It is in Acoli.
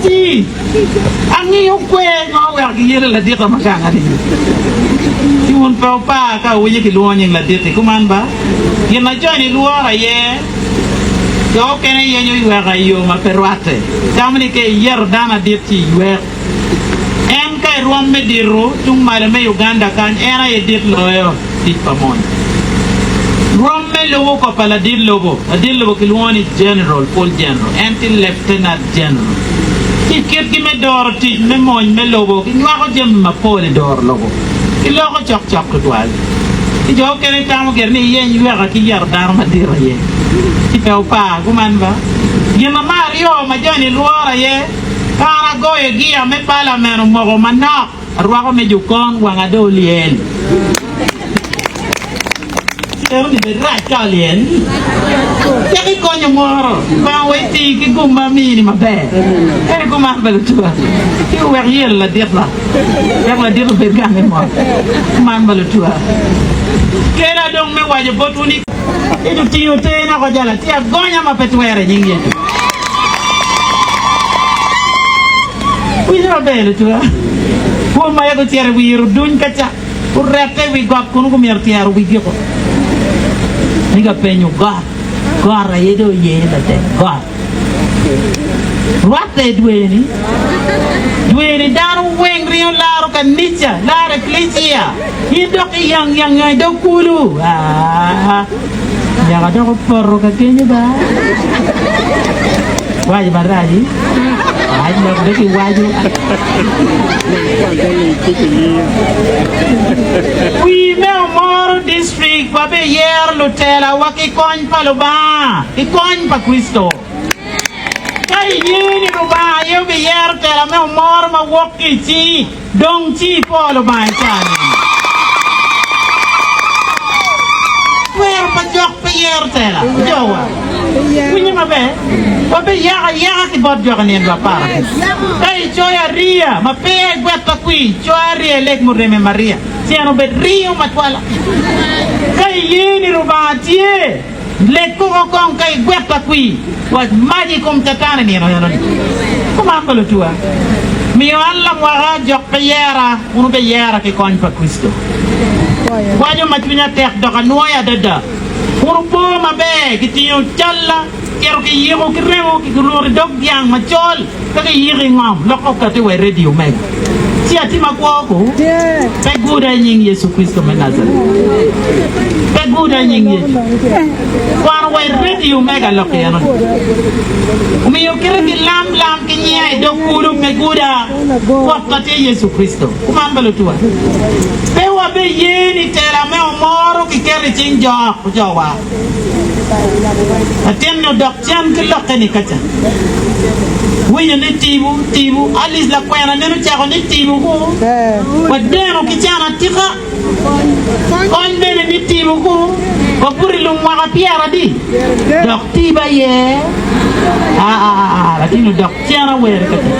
ci angiyo kwer ngo oweko giyelo ladita ma ganga-ni. Ci wun pe wupar ka wuwinyo kilwongo nying ladit-ti kuman ba? Gin ma joni lworo aye jo okene yenyo yweka i yo ma pe rwatte. Tamo ni ka iyeto dano adit ci iywek. En ka i rwom me dito tung malo me Uganda kany en aye dit loyo tic pa mony. Rwom me lubo ko pa ladit lobo, ladit lobo kilwongo ni General, full General, en tye Lieutenant General. Ci kitgi me doro tic me mony me lobo ginywako jami mapol i doro lobo. Giloko cok cok tutwal. Ci jo okene tamo gire ni iyeny yweka ki yeto dano madit aye. Ci pe wupar kuman ba. Gin ma aryo ma joni lworo aye Ka an agoyo gia me palamen omoko manok, arwako me jokon wanga dong olyel. Ci eno ni bed rac ka olyel. Cak ikonyo moro, bang wa iti ki gum ma amini maber. Ento kuman pa lutua, ci owek yelo ladit ba, wek ladit obed gange mot. Kuman pa lutua. Kela dong me waco botwu ni. Ento tingo tene oko jalo tye agonya ma pe twere i nying Yecu. Winyo maber lutua. Pwony ma aye gucito i wi oduny ka ca, gurette i wi got kunu gumyero tyero wigi oko. Ni ka penyo got, got aye dong oye latek got. Rwatte i dwe-ni. Dwe-ni dano weng ringo laro kanica, laro eklicia. In dok iyang yanga i dog kulu. Aa, nyaka dok opoto ka kenyo ba. Waco maraci. Rac lok dok iwaco. Wi me Omoro District wabiyero lutelawa ki kony pa Lubanga. Ki kony pa Kricito. Ka iye ni Lubanga aye obiyero tela me omoro ma wok ki i cingi, dong ci ipwo Lubanga i caa-ni. Twero pa jok pe yero tela. Jowa, winyo maber? Wabiyako ayaka ki bot jok i nino 15. Ka icoyo ariya ma peya igwet pa kwir, co ariya ileg mureme Maria, ci en obed ringo matwala. Ka iye ni Lubanga tye, Leg koko kong ka igwet akwir, wac mac i kom Catan i nino eno-ni. Kuman pa lutuwa, miyo an lamwaka jok pe yera, wun wubeyera ki kony pa Kricito. Waco ma cwinya tek dok anwoyo adada. Wun wupo maber, gitingo calla, kito kiyiko ki remo, kiruto i dog dyang macol. Ka giyiko i ngom, lok okati wa i redio mega. Ci atye makwo ku? Pe guda i nying Yecu Kricito me Najaret. Pe guda i nying Yecu. Kwano wa i redio mega lok eno-ni. Omiyo kite gilam lam ki nyinga i dog kulu, pe guda. Rwotwa tye Yecu Kricito. Kuman ba lutuwa? Pe wabe ye ni tela me omoro kiketo i cing jok jowa. Latin-ni odok cen ki lokke-ni kaca. Winyo ni tipo, tipo. Alice lakwena nen ocako ni tipo ku. Wadeno ki can atika. Kony bene ni tipo ku. Wabuto i lum mwaka pyeradi. Dok tipo aye. Aa, latin odok cen awere kaca.